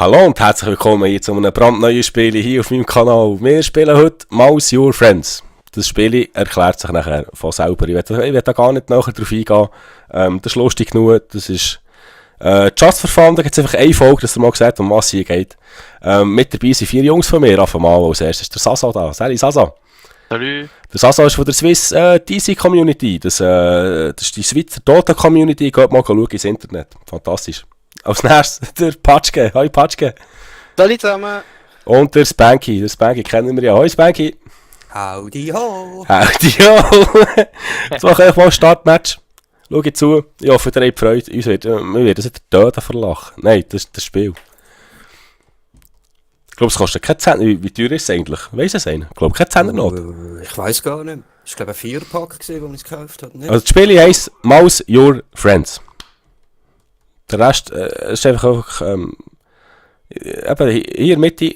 Hallo und herzlich willkommen hier zu einem brandneuen Spiel hier auf meinem Kanal. Wir spielen heute Mouse Your Friends. Das Spiel erklärt sich nachher von selber. Ich will da gar nicht nachher drauf eingehen. Das ist lustig genug. Das ist Just for Fun. Da gibt es einfach eine Folge, dass ihr mal seht, um was es hier geht. Mit dabei sind 4 Jungs von mir. Auf einmal als erstes ist der Sasa da. Salut Sasa. Salut. Der Sasa ist von der Swiss DC Community. Das ist die Schweizer Dota Community. Geht mal schauen ins Internet. Fantastisch. Als nächstes der Patschke. Hoi Patschke. Salut zusammen. Und der Spanky. Der Spanky kennen wir ja. Hoi Spanky. Howdy ho. Howdy ho. Jetzt mache ich mal ein Startmatch. Schau zu. Ich hoffe, ihr habt Freude. Wir werden das nicht töten verlachen. Nein, das ist das Spiel. Ich glaube, es kostet keine 10. Wie teuer ist es eigentlich? Weiss es einer? Ich glaube, keine 10er Not. Ich weiss gar nicht. Es war glaube ich ein 4-Pack, wo man es gekauft hat. Nicht? Also das Spiel heisst Mouse Your Friends. Der Rest ist einfach eben hier in der Mitte.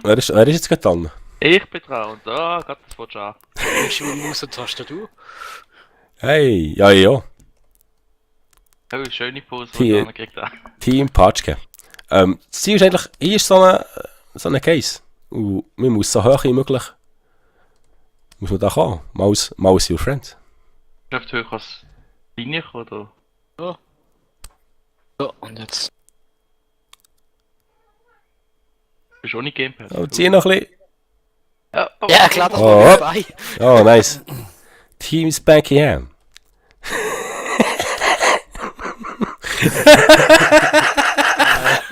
Wer ist jetzt gerade dran? Ich bin dran und geht das Wort an. Hast du Maus und Tastatur? Hey, ja. Oh, schöne Pause, die ich angekriegt habe. Team Patschke. Das Ziel ist eigentlich, hier ist so eine Case. Und man muss so hoch wie möglich. Muss man da kommen. Mouse Your Friends. Ich hoffe, du kannst Linie kommen, oder? Ja. So, und jetzt. Bist du ohne Gamepad? Oh, zieh noch ein bisschen. Ja, klar, das Oh. war dabei. Oh, nice. Team Spanky Ham.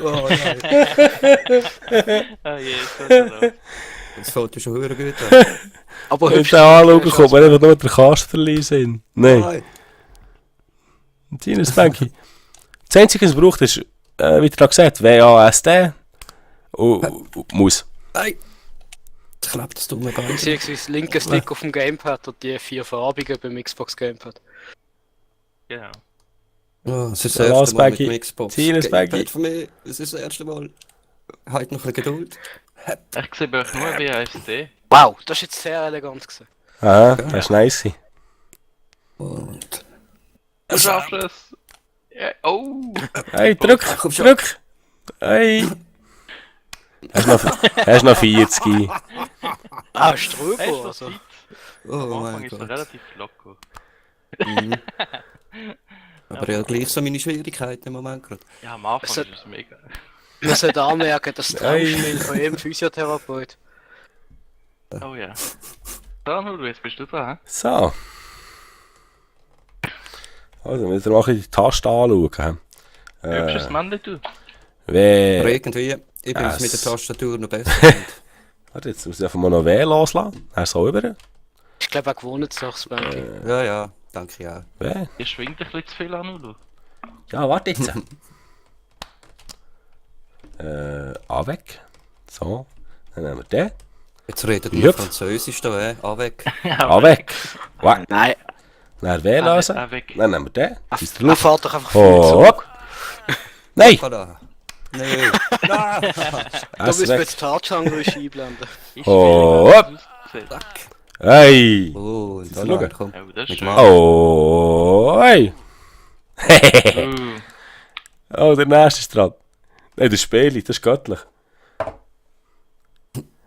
Oh nein. Ah je, so genau. Das fällt dir schon höher gut an. Aber Wenn der anschauen kommt, wenn einfach nur der Kasten verliehen sind. Nein. Team Spanky. Das Einzige, was es braucht, ist, wie du gesagt hast, WASD und Maus. Nein. Ich glaube, das dumme Bein. Beziehungsweise linker Stick auf dem Gamepad und die 4 farbigen beim Xbox Gamepad. Genau. Oh, das ist Ja, das erste Mal mit Spanky. dem Xbox. Zieh das Spanky. Gamepad für mich. Das ist das erste Mal. Halt noch ein bisschen Geduld. Ich sehe bei euch nur WASD. Wow, das ist jetzt sehr elegant gewesen. Ah, das ist nice. Und... Du schaffst es! Ja, oh! Hey, drück! Hey! Hast du noch 40? Ah, Hast Ströber, du also. Zeit? Oh Am Anfang mein ist es Gott. relativ locker. Mhm. Aber ja, gleich so meine Schwierigkeiten im Moment gerade. Ja, am Anfang Es hat- ist es mega. Man sollte anmerken, das Ei. Traumspiel von jedem Physiotherapeut. Oh ja. Dann, jetzt bist du dran. So. Also, wir müssen mal die Taste anschauen. Übst du das Männchen, du? Aber Wer. irgendwie, ich bin es mit der Tastatur noch besser. Warte, jetzt muss ich einfach mal noch W loslassen. Er ist so über. Ich glaube, auch gewohnt Sache, Spanky. Ja, danke ich auch. W. Ihr schwingt ein bisschen zu viel an, du. Ja, warte jetzt. Weg. So. Dann nehmen wir den. Jetzt redet Jupp. nur Französisch da, Avec. Weg. Nein, Dann W lösen. Weg. Dann nehmen wir den. Das ist der er Luft. fährt doch einfach viel Oh. zurück. Nein! Voilà. Nein. Nein. Da müssen wir jetzt Tarzan-Geräusche einblenden. Ist Oh, schwierig, hopp. wie es aussieht. Hey! Oh, und Schauen. dann komm. Oh, das ist Mit schön. Mann. Oh! Hey! Oh, der nächste ist dran. Nein, das Spiel, das ist göttlich.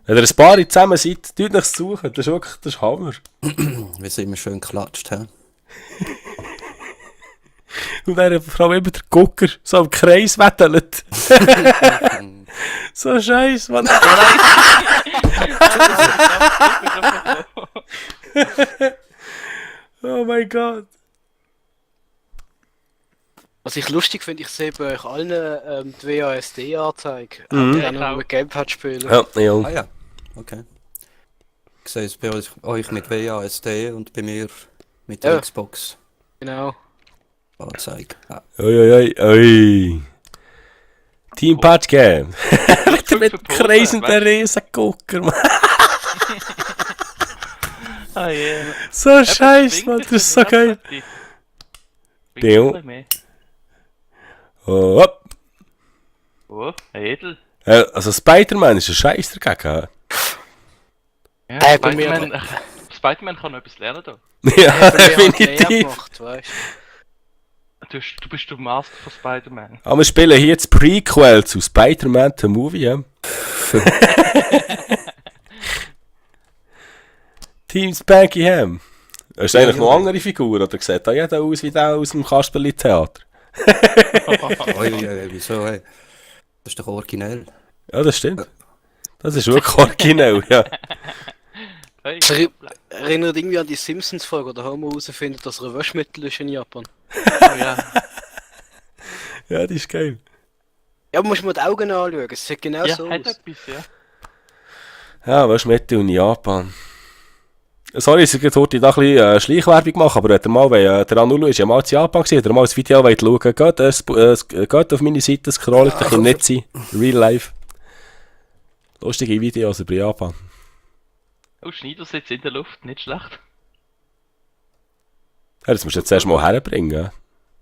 Wenn ihr ein paar zusammen seid, tut nichts suchen. Das ist wirklich, das ist Hammer. Wir sind immer schön geklatscht, hä? Und dann vor allem immer der Gucker so im Kreis wettelt. So scheiße, Mann. Oh mein Gott. Was ich lustig finde, ich sehe bei euch allen die WASD-Anzeige. Mhm. Die auch noch mit Gamepad spielen. Ja, ja. Ah ja, okay. Ich sehe es bei euch mit WASD und bei mir mit der Ja. Xbox Genau. Anzeige. Ah. Oi. Team Patchke. mit kreisenden Riesengucker, Mann. Ah je. So scheiße, Mann. Das ist so geil. Deo. Oh, hopp. Oh, ein Edel. Also Spider-Man ist ein Scheiß dagegen. Ja, bei mir- Spider-Man kann noch etwas lernen da. Ja, Bei mir hat Lea definitiv. gemacht, weißt Du bist der Master von Spider-Man. Aber wir spielen hier das Prequel zu Spider-Man The Movie, ja? Team Spanky Ham. Das ist eigentlich noch eine andere Figur, oder sieht da jeder aus wie der aus dem Kasperli-Theater? Wieso, ey? Das ist doch originell. Ja, das stimmt. Das ist wirklich originell, ja. Hey, Erinnert irgendwie an die Simpsons-Folge, da haben wir herausgefunden, dass er ein Waschmittel ist in Japan. oh ja. Ja, die ist geil. Ja, aber musst du mal die Augen anschauen, es sieht genau Ja, so hat aus. etwas, ja. Ja, was mit in Japan? Sorry, ich sollte heute da ein bisschen Schleichwerbung machen, aber wenn ihr mal, der Anulu ist ja mal in Japan gewesen, wenn ihr mal das Video wollt schauen, geht auf meine Seite, scrollt, da kann nicht sein. Real life. Lustige Videos über Japan. Oh, Schneider sitzt in der Luft, nicht schlecht. Ja, das musst du jetzt erst mal herbringen.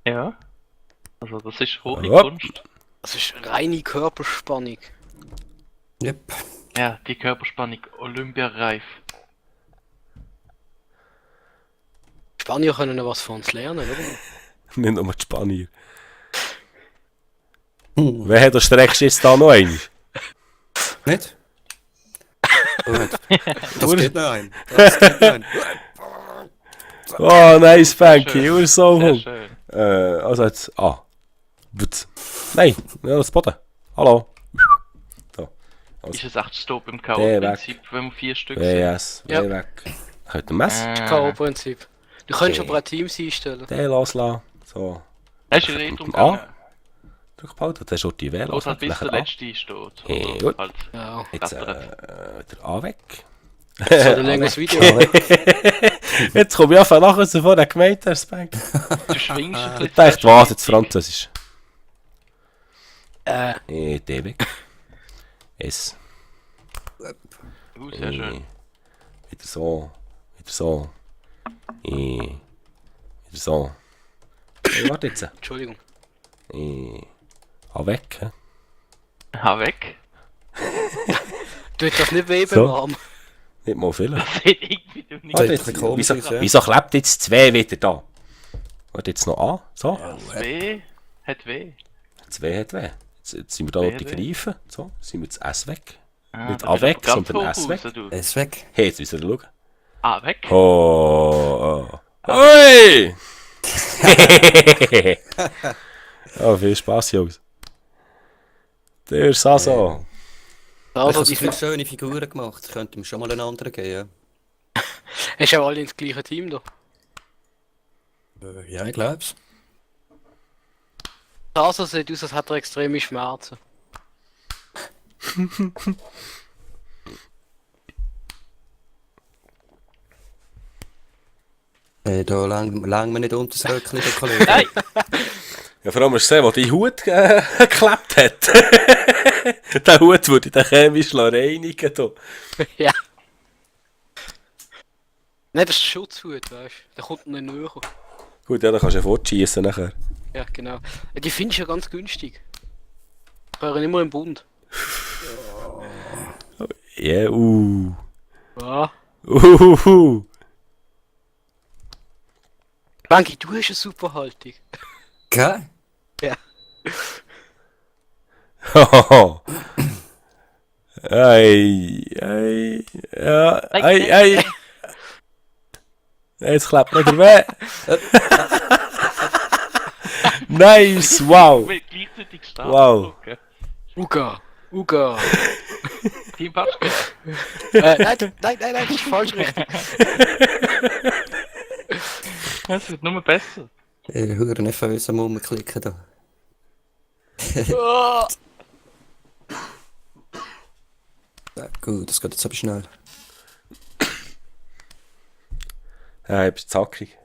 Ja. Also, das ist hohe Ja. Kunst. Das ist reine Körperspannung. Yep. Ja, die Körperspannung Olympiareif. Die Spanier können noch was von uns lernen, oder? Nicht nur die Spanier. Wer hat das streckst jetzt da noch einen? Nicht? Gut. Das geht noch ein. Das geht noch ein. Oh, nice, Spanky, Schön. you're so Sehr hoch. schön. Also jetzt, Wutz. Nein, ja, das Boden. Hallo. Da. Ist es echt Stopp im Der K.O.-Prinzip, wenn wir 4 Stück sind? WS, Ja. weg. Könnt ihr messen? K.O.-Prinzip. Du könntest Okay. aber auch Teams einstellen. Den loslassen. So. Hast du in Rettung Ah. gegangen? Drück behalten, dann ist auch die WL. Oder halt bis der letzte steht. Hey, Oder gut. halt Ja. Jetzt klettert. wieder A weg. So ein längeres Video. Jetzt komme ich einfach nachher so vor der Gemeinde, der Spank. Du schwingst ein Ich dachte, was jetzt Französisch? Äh, D weg. S. Sehr schön. Wieder so. Wieder so. Wieder so. Hey, warte jetzt. Entschuldigung. A weg. Hä? Ha, weg. Tut das nicht weh So. beim Arm? Nicht mal viel. Das sieht irgendwie nicht Warte Sieht jetzt. ein bisschen komisch Wieso, aus, ja. wieso klebt jetzt 2 wieder da? Warte jetzt noch A. So. weh. Hat weh. 2 hat weh. Jetzt sind wir da noch Weh, die weh. Greifen. So, sind wir das S weg. Ah, Nicht da A bist du weg, ganz sondern hoch S raus, weg. du. Er ist weg. Hey, jetzt müssen wir schauen. Ah, weg. Oh. Ui! Oh, viel Spaß, Jungs. Der Saso. Also, Ich die habe schöne Figuren gemacht. Könnte ihm schon mal einen anderen geben. hast du auch alle ins gleiche Team da. Ja, ich glaub's. Also sieht aus, als hat er extreme Schmerzen. Da lang wir nicht unter das Röckchen, der Kollege. Nein! Ja, vor allem hast du gesehen, wo die Hut geklebt hat. Der Hut würde den chemisch reinigen. Da. Ja. Nein, das ist Schutzhut, weißt du. Der kommt nicht näher. Gut, ja, dann kannst du ja fortschießen nachher. Ja, genau. Ja, die findest du ja ganz günstig. Hören immer im Bund. Ja, Ja. Banki, du hast eine super Haltung. Gell? Ja. Ja, ei. Jetzt klappt nicht der weh. Nice, wow. Wir gleichzeitig starten. Wow. Okay. Uga. Team Patschke. Nein, das ist falsch richtig. Es wird nur besser. Ich höre nervös am Rumklicken da. Oh. Ja, gut, das geht jetzt aber schnell. Ja, ich bin zackig.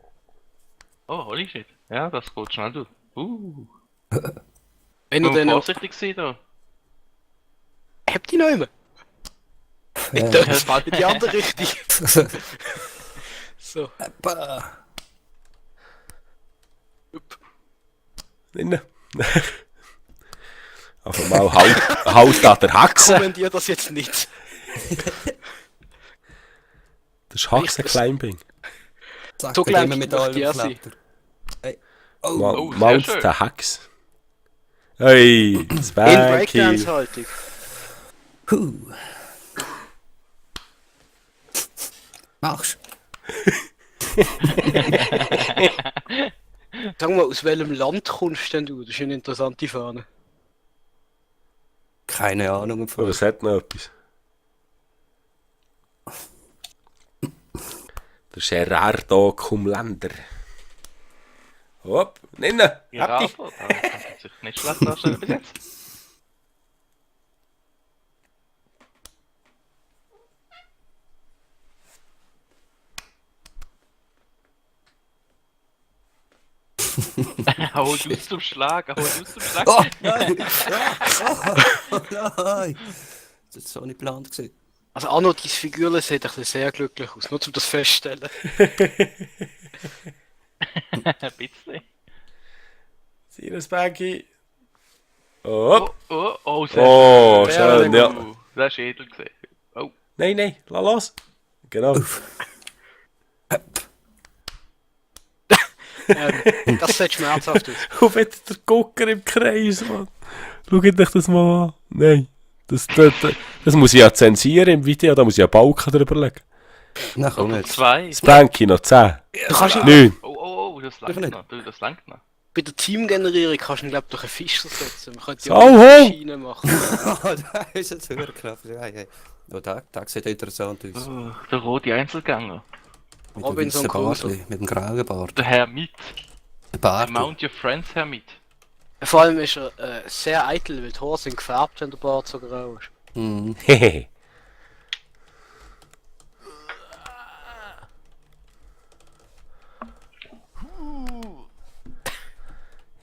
Oh, holy shit. Ja, das geht schnell durch. Wenn du Nur dann noch... vorsichtig sein da. Habt ihr noch immer? Ich Ja. dachte, das fällt in die andere Richtung. So. Bah. Innen. Einfach mal Haut an der Haxe. Kommentier das jetzt nicht. Das ist Haxe Climbing. Zack, So immer gleich mit möchte allem ich auch sein. Kletter. Hey. Oh, sehr Mount schön. the Hex. Hey, In Spanky. Breakdance-Haltung. Mach's. Sag mal, aus welchem Land kommst denn du? Das ist eine interessante Fahne. Keine Ahnung. Oh, das hat noch etwas. Der Gerardo Kumlander. Hopp, ninnen. Hab dich. Giraffe, das hat sich nicht schlecht darstellen bis jetzt. Hau du zum Schlag, hau du zum Schlag. Oh, nein! Oh, nein! Das war so nicht geplant gewesen. Also Arno, deine Figürchen sieht ein bisschen sehr glücklich aus, nur um das festzustellen. Ein bisschen. Sinus Spanky. Hopp. Oh, sehr Oh, schön. schön, ja. Das ist edel gesehen. Oh, Nein, lass los. Genau. Das sieht schmerzhaft aus. Und wieder der Gucker im Kreis, Mann. Schaut euch das mal an. Nein. Das muss ich ja zensieren im Video, da muss ich ja Balken drüber legen. Na komm jetzt. 2. Spanky noch 10. Du kannst ihn, 9. Oh, das langt nicht. noch. Du, das langt noch. bei der Teamgenerierung kannst du ihn, glaube ich, durch einen Fischer setzen. Man könnte So, ja auch eine ho! Maschine machen. Oh, da ist jetzt höher knapp. Hey. Oh, da sieht interessant aus. Oh, der rote Einzelgänger. Mit dem Robinson weißen Crusoe. Bartli, mit dem grauen Bart. Der Hermit. Der Bart. Mount your friends, Hermit. Vor allem ist er sehr eitel, weil die Haare sind gefärbt, wenn der Bart so grau ist. Mhm. Hehe.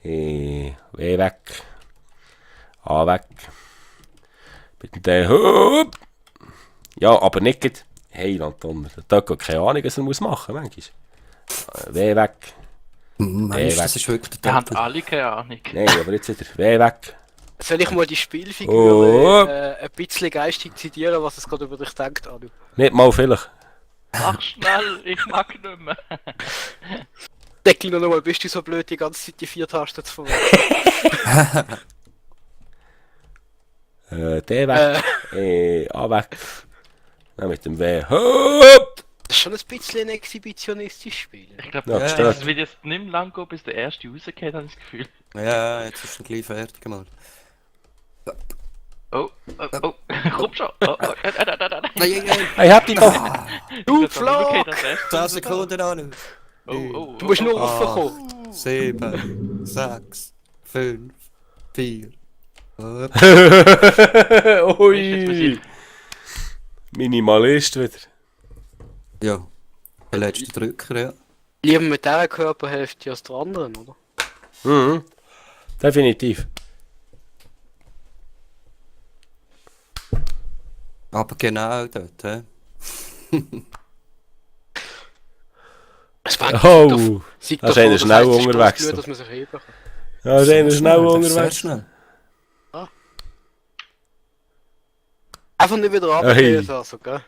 Weh weg. A weg. Mit dem Hup. Ja, aber nicht gleich. Hey, Anton, der hat keine Ahnung, was er muss machen muss. Weh weg. Meinst du, weg. das ist wirklich Wir der haben Doppel? alle keine Ahnung. Nein, aber jetzt wieder. Weh weg. Soll ich mal die Spielfigur Oh. ein bisschen geistig zitieren, was es gerade über dich denkt, Anu? Nicht mal vielleicht. Mach schnell, ich mag nicht mehr. Deckel noch mal, bist du so blöd, die ganze Zeit die 4 Tasten zu verwenden? Der weg. A weg. Dann mit dem Weh. Hup. Das ist schon ein bisschen ein exhibitionistisches Spiel. Ich glaube, Ja, das stört. wird jetzt nicht mehr lang gehen, bis der erste rausgeht, habe ich das Gefühl. Ja, jetzt ist er gleich fertig mal. Oh, komm schon. Nein. Hey, habt ihr doch. Du Flo! 10 Sekunden an. Oh, Du musst nur Ah. raufkommen. 7, 6, 5, 4. Ui. Minimalist wieder. Ja, der letzte Drücker, ja. Lieber mit dieser Körperhälfte als der anderen, oder? Mhm. Definitiv. Aber genau dort, hä? Es war Oh. sieht Das ist davor, einer das schnell heisst, es ist unterwegs, bloß so. Blut, dass man sich heben kann. Ja, ist einer schnell Sehr unterwegs. schnell. Einfach nicht wieder Hey. runtergehen, also, gell?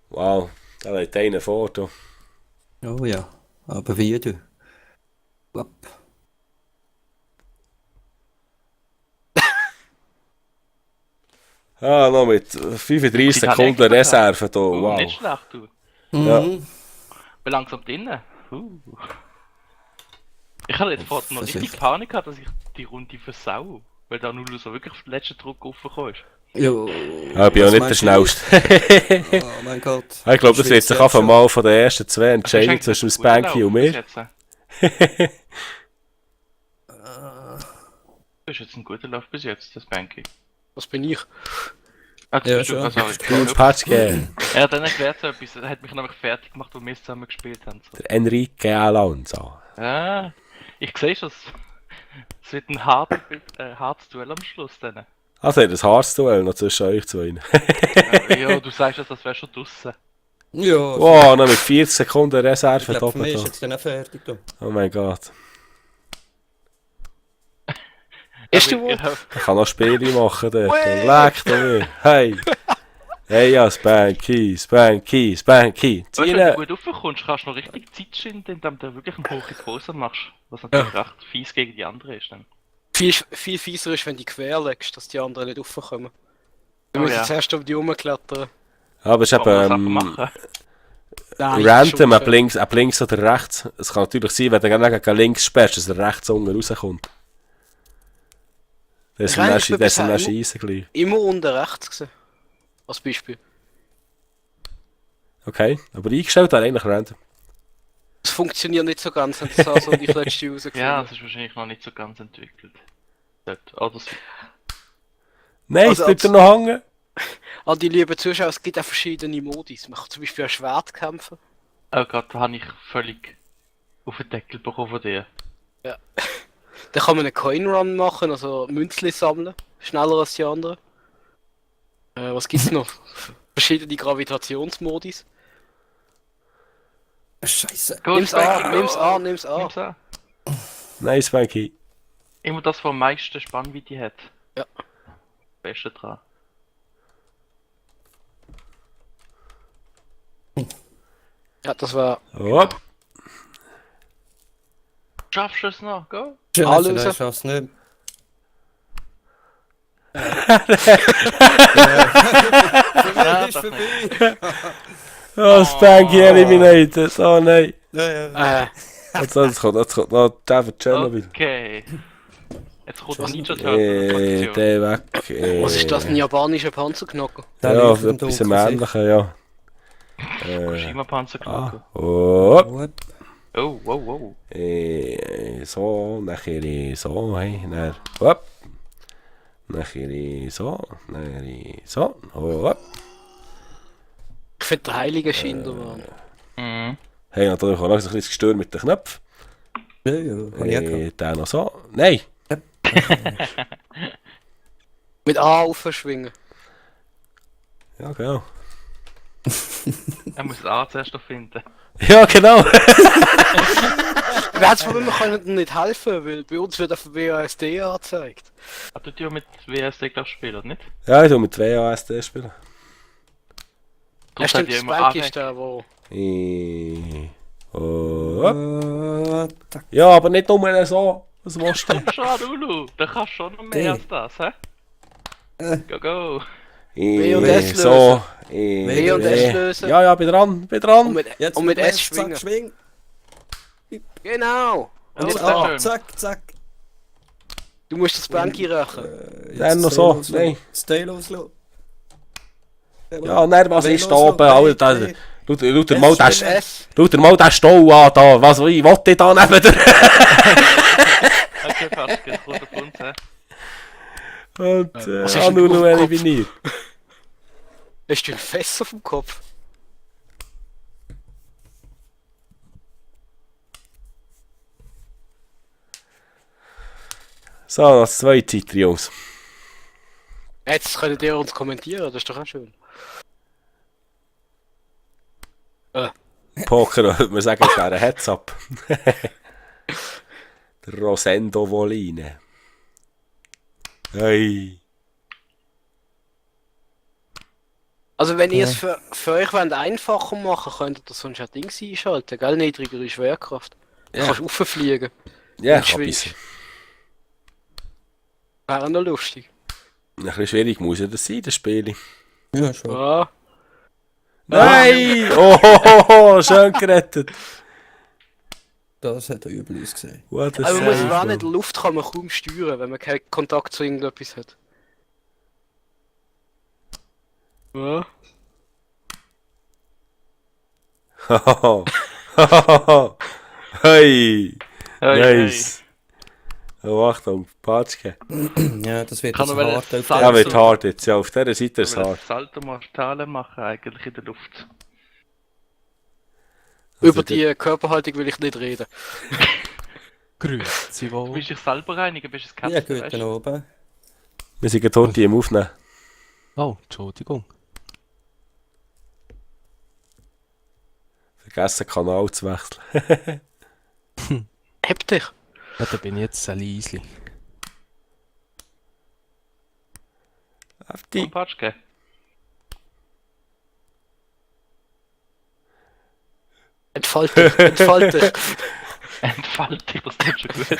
Wow, da legt einer vor. Du. Oh ja, aber wie du? Wapp. Ah, noch mit 35 Sie haben Sekunden extra Reserve hier. Oh, nicht Wow. schlecht, du. Ja. Mhm. Bin langsam drinnen. Ich hatte jetzt vorhin noch richtig Versichert. Panik gehabt, dass ich die Runde versau. Weil da nur so wirklich auf den letzten Druck raufgekommen ist. Jo. Ja, ich bin auch Was nicht der meinst du? Schnellste. Oh mein Gott. Ich glaube, das wird sich einfach schon. mal von den ersten zwei Das ist entscheiden eigentlich zwischen dem ein guter Spanky Lauf und bis mir. jetzt. Das ist jetzt ein guter Lauf bis jetzt, das Spanky. Was bin ich? Ah, das Ja, bist du, schon. also, Gut, Patch gegeben. er hat dann erklärt so etwas, er hat mich nämlich fertig gemacht, wo wir zusammen gespielt haben. So. Der Enrique Alonso. Ja, ich sehe schon, es wird ein hartes Duell am Schluss dann. Also, das Haarstuell noch zwischen euch zwei. Ja, du sagst das wäre schon draussen. Ja. Wow, noch mit 40 Sekunden Ich Reserve glaube, für mich ist doppelt. jetzt dann auch fertig. Du. Oh mein Gott. Hast du wohl? Ja, Ich kann noch Spiele machen dort. Ui. Leck doch mich. Hey! Hey ja, Spanky, Spanky, Spanky. weißt du, wenn Zieh du gut raufkommst, kannst du noch richtig Zeit schinden, indem du wirklich eine hohe Pause machst. Was natürlich recht fies gegen die anderen ist dann. Viel fieser ist, wenn du querlegst, dass die anderen nicht raufkommen. Du Oh musst ja. jetzt erst auf die rumklettern. Aber es ist Kann man das einfach eben machen. Nein, random, schon ob links oder rechts. Es kann natürlich sein, wenn du gerne gegen links sperrst, dass er rechts unten rauskommt. Das ist Rein, dann ich bin das ist dann bisher scheisse gleich. immer unten rechts gewesen. Als Beispiel. Okay, aber eingestellt wäre eigentlich random. Das funktioniert nicht so ganz, haben das also die letzte rausgefunden. Ja, das ist wahrscheinlich noch nicht so ganz entwickelt. Dort. Oh, das Nein, Also es bleibt er noch hängen. An die lieben Zuschauer, es gibt auch verschiedene Modis. Man kann zum Beispiel ein Schwert kämpfen. oh Gott, da habe ich völlig auf den Deckel bekommen von dir. Dann kann man einen Coin Run machen, also Münzli sammeln. Schneller als die anderen. Was gibt's noch? Verschiedene Gravitationsmodis. Scheiße. Go, Nimm's an, go! nimm's an, nimm's an. Nimm's an. Nein, Spanky. Immer das, was am meisten Spannweite hat. Ja. Beste dran. Ja, das war Oh, Schaffst du es noch? Go! Scheiße, Alle nein, raus. ich schaff's nicht. Ja, Ist doch vorbei. oh Spanky eliminated. Oh nein. Ja. Jetzt kommt noch David Chernobyl. Okay. Jetzt kommt noch Ninja Turtle. Der weg. Was ist das, ein japanischer Panzerknocker? Ja, leuchtet im etwas Dunkeln, im Ähnlichen, ja. Fukushima-Panzerknocker. Oh, Gut. Oh, wow, wow. so, nachher so, hey, dann, hopp. Nachher so, hopp. Ich finde der heilige Schinder, Mann. Mhm. Hey, natürlich auch noch ein bisschen gestört mit den Knöpfen. Ja, hab ich auch gehabt. Der noch so. Nein! Mit A aufschwingen. Ja, genau. Er muss das A zuerst noch finden. Ja, genau! Wer hat's von mir können nicht helfen, weil bei uns wird auf WASD angezeigt. Ah, du ja mit WSD glaub spielen, oder nicht? Ja, ich tu mit 2 ASD spielen. Du Ja, sagst stimmt, ja das immer Bank ist Anrecht. der, wo... Hopp. Tack. Ja, aber nicht nur so. Was willst du? Komm schon, Ulu! Da kannst du schon noch mehr als das, hä? Go, go! W und S So. W und S lösen. Ja, bin dran. Und mit, Jetzt und mit S zack, schwingen. schwing. Genau! Und Oh, jetzt sehr A. schön. Zack, zack. Du musst das Banki rächen. Dann noch so. Nein. Stay loslassen. Ja, nein, was ist da oben? Alter, schau dir Mit mal das... S. Schau dir mal den Stau an, da. Was will ich da neben dir? Okay, passt, jetzt kommt auf uns, hä? Und Was ist denn Anulu auf dem Kopf? eliminiert. Hast du ein Fest auf dem Kopf? So, das zweite Zeit, Jungs. Jetzt könnt ihr uns kommentieren, das ist doch auch schön. Poker, würde man sagen, es wäre ein Heads-up. Der Rosendo Voline. Hey. Also wenn ihr es für euch wollt einfacher machen könnt ihr sonst ein Ding einschalten, gell? Niedrigere Schwerkraft. Du Ja. kannst rauffliegen. Ja, Und ich schwingst. bisschen. Wäre noch lustig. Ein bisschen schwierig muss ja das sein, das Spiel. Ja, schon. Ja. Nein! Oh, schön gerettet. Das hat er übel ausgesehen. What a Aber man muss save, warnen, die Mann. Luft kann man kaum steuern, wenn man keinen Kontakt zu irgendetwas hat. Ja. Hey! Hey, Nice! Oh, Achtung, Patschke. Ja, das wird Kann jetzt man hart. wollen auf sagen, Ja, der- wird hart jetzt. Ja, auf dieser Seite ist es Ich will hart. Salto Mortale machen, eigentlich in der Luft. Über die Körperhaltung will ich nicht reden. Grüezi Du wohl. willst dich selber reinigen, bist du ein Ja, Kätzchen, gut, weißt dann du? oben. Wir sind gerade im Aufnehmen. Oh, Entschuldigung. Vergessen, Kanal zu wechseln. Heb dich! Ja, da bin ich jetzt ein Liesli. Heftig. Und Patschke. Entfalt dich, entfalt dich. Entfalt dich, das tut schon gut.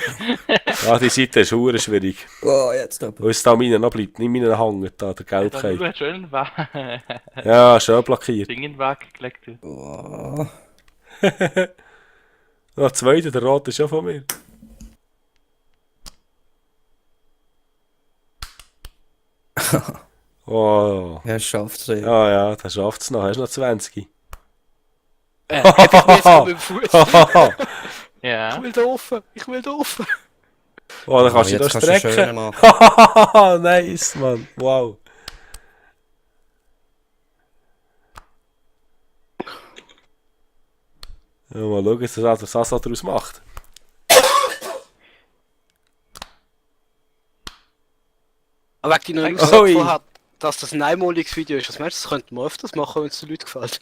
Ja, die Seite ist verdammt schwierig. Oh, jetzt aber. Weil es da meinen noch bleibt, nicht meinen hängt, da, der Du Gelbkeit. hast schon einen Weg. Ja, schön blockiert. Ding in den Weg gelegt. Du. Oh. Der zweite, der Rot ist ja von mir. Oh. Er schafft es. Ja. Ah ja, der schafft es noch. Hast du noch 20? Hätte ich besser mit dem Fuß. Ja. Ich will da offen, ich will da offen. Oh, dann kannst du jetzt da kannst du schön strecken. machen. Nice, Mann. Wow. Ja, mal schauen, was der Sasa daraus macht. Aber wegen deiner Ui. Aussage vorher, dass das ein einmaliges Video ist, was meinst du, das könnte man öfters machen, wenn es den Leuten gefällt?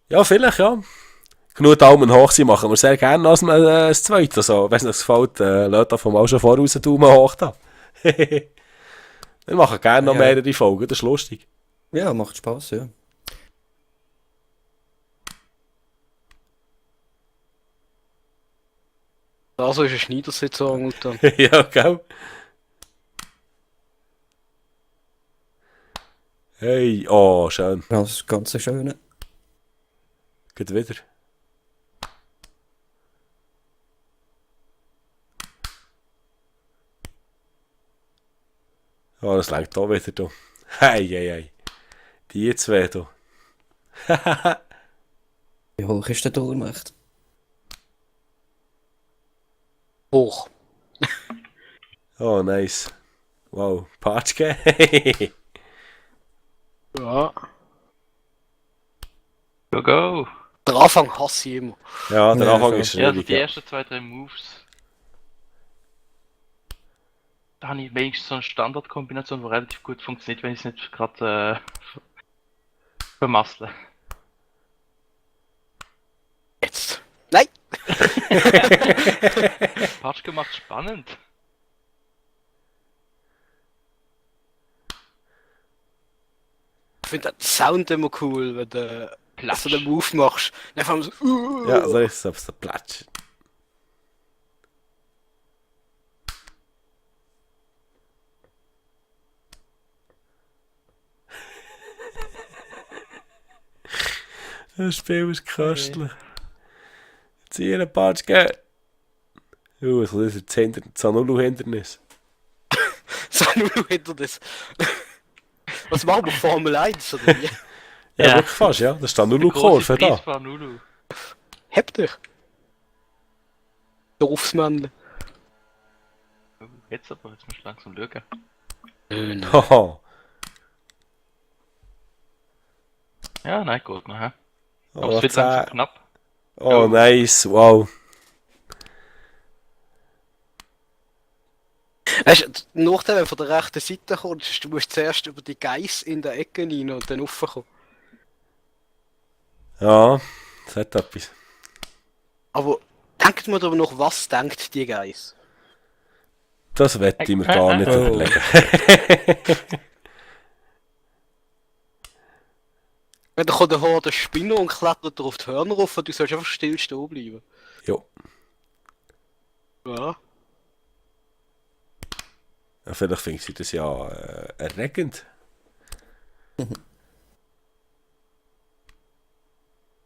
Ja, vielleicht, ja. Genug Daumen hoch, sie machen wir sehr gerne als das zweite. Also, wenn es euch gefällt, lasst davon mal schon voraus einen Daumen hoch da. Wir machen gerne noch Ja. mehrere Folgen, das ist lustig. Ja, macht Spaß, ja. Also ist ein Schneidersitzer und dann. Ja, gell? Hey, oh, schön. Das Ganze Schöne. Geht wieder. Oh, das längt da wieder, du. Hey, hey, hey. Die zwei, du. Wie hoch ist der Turm echt? Hoch. Oh, nice. Wow, Patschke. Ja. Go, go. Der Anfang hasse ich immer. Ja, der Ja, Anfang voll. ist Ja, also schwierig. die Ja. ersten 2, 3 Moves. Da habe ich wenigstens so eine Standardkombination, die relativ gut funktioniert, wenn ich es nicht gerade vermassle. Jetzt. Nein! Patschke macht spannend. Ich finde den Sound immer cool, wenn du Platsch. so einen Move machst. Dann vor allem so. Ja, so ist es auf der Platz. Das Spiel ist köstlich. Zieh einen Patschke. Das ist das Zanulu-Hindernis. So nur hinter das. Was machen wir? Formel 1 oder wie? Ja, Ja. wirklich fast, ja. Das ist Der Zanulu-Kurve große Preis da. von Nulu. Habt dich. Dorfsmann. Oh, jetzt aber, jetzt musst du langsam schauen. Nein. Haha. Ja, nein, gut noch, hä? Oh, Aber es noch wird langsam 10. knapp. Oh, nice. Wow. Weißt du, der Nachteil, wenn du von der rechten Seite kommst, ist, du musst zuerst über die Geiss in der Ecke rein und dann raufkommen. Ja, das hat etwas. Aber denkt mir darüber nach, was denkt die Geiss? Das wette ich mir gar nicht Oh. überlegen. Wenn dann kommt der Spinner und klettert auf die Hörner rauf und du sollst einfach still stehen bleiben. Jo. Ja. Ja, vielleicht finden sie das ja erregend.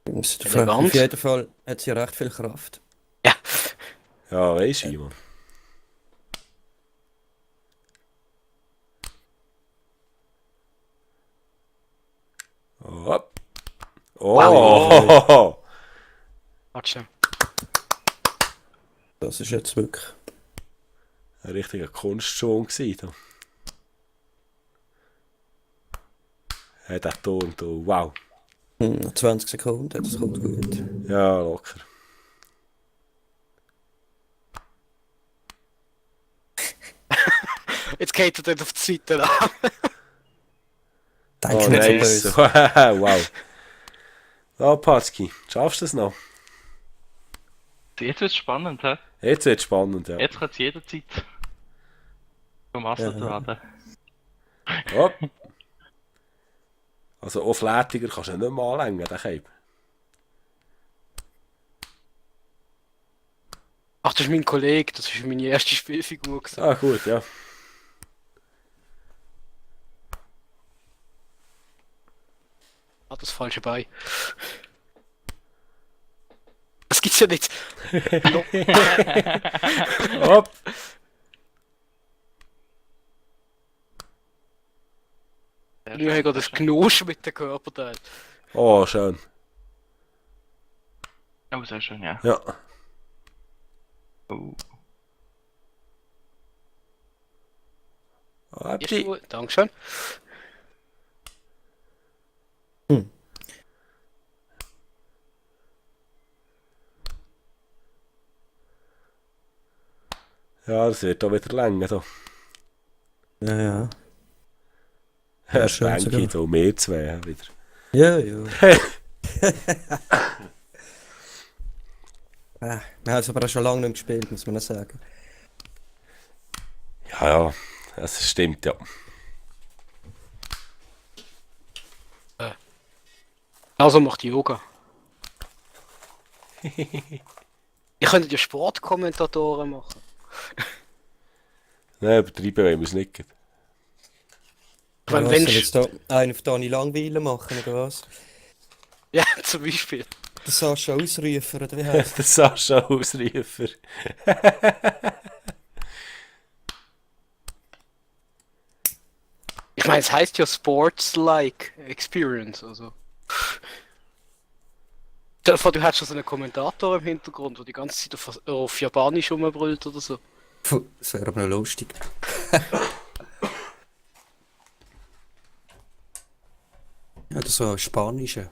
Elegant. Auf jeden Fall hat sie recht viel Kraft. Ja. Ja, weisst du, Mann. Oh. Oh. Warte. Das ist jetzt wirklich. Ein richtiger Kunstschwung gewesen. Da. Hey, der Ton, du. Wow. 20 Sekunden, das kommt gut. Ja, locker. Jetzt geht er dann auf die Seite an. Denke Oh, nicht so nice. böse. Wow. Ja, Patski, schaffst du das noch? Jetzt wird's spannend, hä? Jetzt wird es spannend, ja. Jetzt kann es jederzeit vermasselt Ja. werden. Hopp. Also auf Lätiger kannst du nicht mehr anlängen, den Cape. Ach, das ist mein Kollege, das ist meine erste Spielfigur gewesen. Ah, gut, ja. Ah, das falsche Bein. Das gibt's ja nicht. Hopp. Ich habe gerade das Gnosch mit dem Körperteil. Oh, schön. Oh, sehr schön, ja. Ja. Oh. Abdi. Dankeschön. Ja, das wird auch wieder länger. So. Ja, ja. Ja, schön denke sogar. ich, so mehr zwei wieder. Ja, ja. Wir haben es aber auch schon lange nicht gespielt, muss man noch sagen. Ja, ja, das stimmt, ja. Also macht Yoga. Ich könnte ja Sportkommentatoren machen. Nein, übertreiben wollen wir es nicht. Ich meine, Was, wenn soll jetzt da einen auf Dani Langweiler machen, oder was? Ja, zum Beispiel. Der Sascha Ausrufer, oder wie heißt Der Sascha Ausrufer. Ich meine, es heißt ja Sports-like Experience, also. Stell dir vor, du hättest schon so einen Kommentator im Hintergrund, der die ganze Zeit auf Japanisch rumbrüllt oder so. Puh, das wäre aber noch lustig. Ja, oder so ein Spanischer.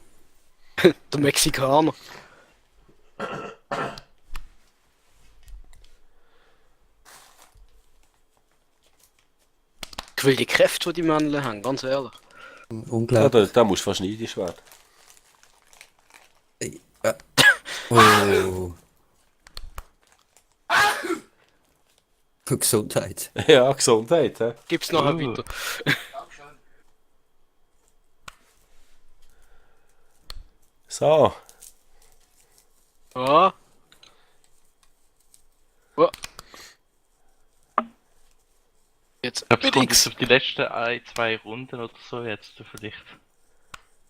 Der Mexikaner. Ich will die Kräfte, die die Männchen haben, ganz ehrlich. Ja, Unglaublich. da musst du fast neidisch werden. Oh. Für Gesundheit. Ja, Gesundheit. He? Gibt's nachher weiter. So. Ah. Oh. Jetzt Ich glaube, es kommt X. jetzt auf die letzten ein, zwei Runden oder so jetzt vielleicht.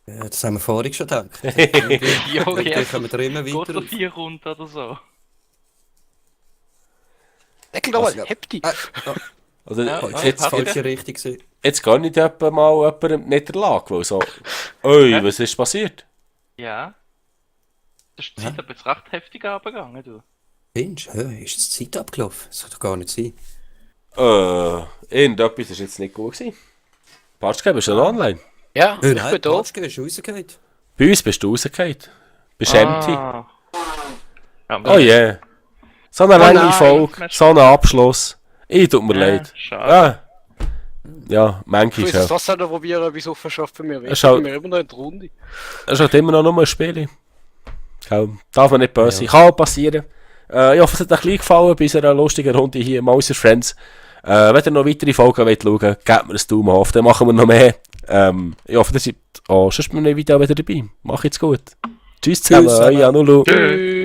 Ja, das haben wir vorhin schon gedacht. Ja, Dann kommen wir immer Geht weiter so auf. 4 Runden oder so. Deckel doch mal, ja. heb die. Also, Ja, jetzt, passt. jetzt, Falsche Richtung gewesen. jetzt gar nicht mal jemandem nicht der Lage, weil so, oi, Hä? was ist passiert? Ja. Das ist die Zeit aber jetzt recht heftig abgegangen, du. Findest du? Ist jetzt die Zeit abgelaufen? Das kann doch gar nicht sein. Irgendetwas ist jetzt nicht gut gewesen. Patschke, bist du noch online? Ja, ich Nein, bin da. Patschke ist rausgegangen. Bei uns bist du rausgefallen. Bist empty. Ja, Oh yeah. So eine lange nein, Folge, so ein Abschluss. Tut mir leid. Schade. Ja, ja Ich manchmal muss ja. das auch noch probieren, wieso verschafft bei mir. Es Ich schaut- bin immer noch in der Runde. Es ist halt immer noch nur ein Spiel. Gell, darf man nicht böse sein. Kann auch passieren. Ich hoffe, es hat euch gleich gefallen bei unserer lustigen Runde hier im Mauser Friends. Wenn ihr noch weitere Folgen wollt schauen wollt, gebt mir einen Daumen auf, dann machen wir noch mehr. Ich hoffe, ihr seid auch sonst beim neuen Video wieder dabei. Mach jetzt gut. Tschüss zusammen, Tschüss, euer Janulu. Tschüss.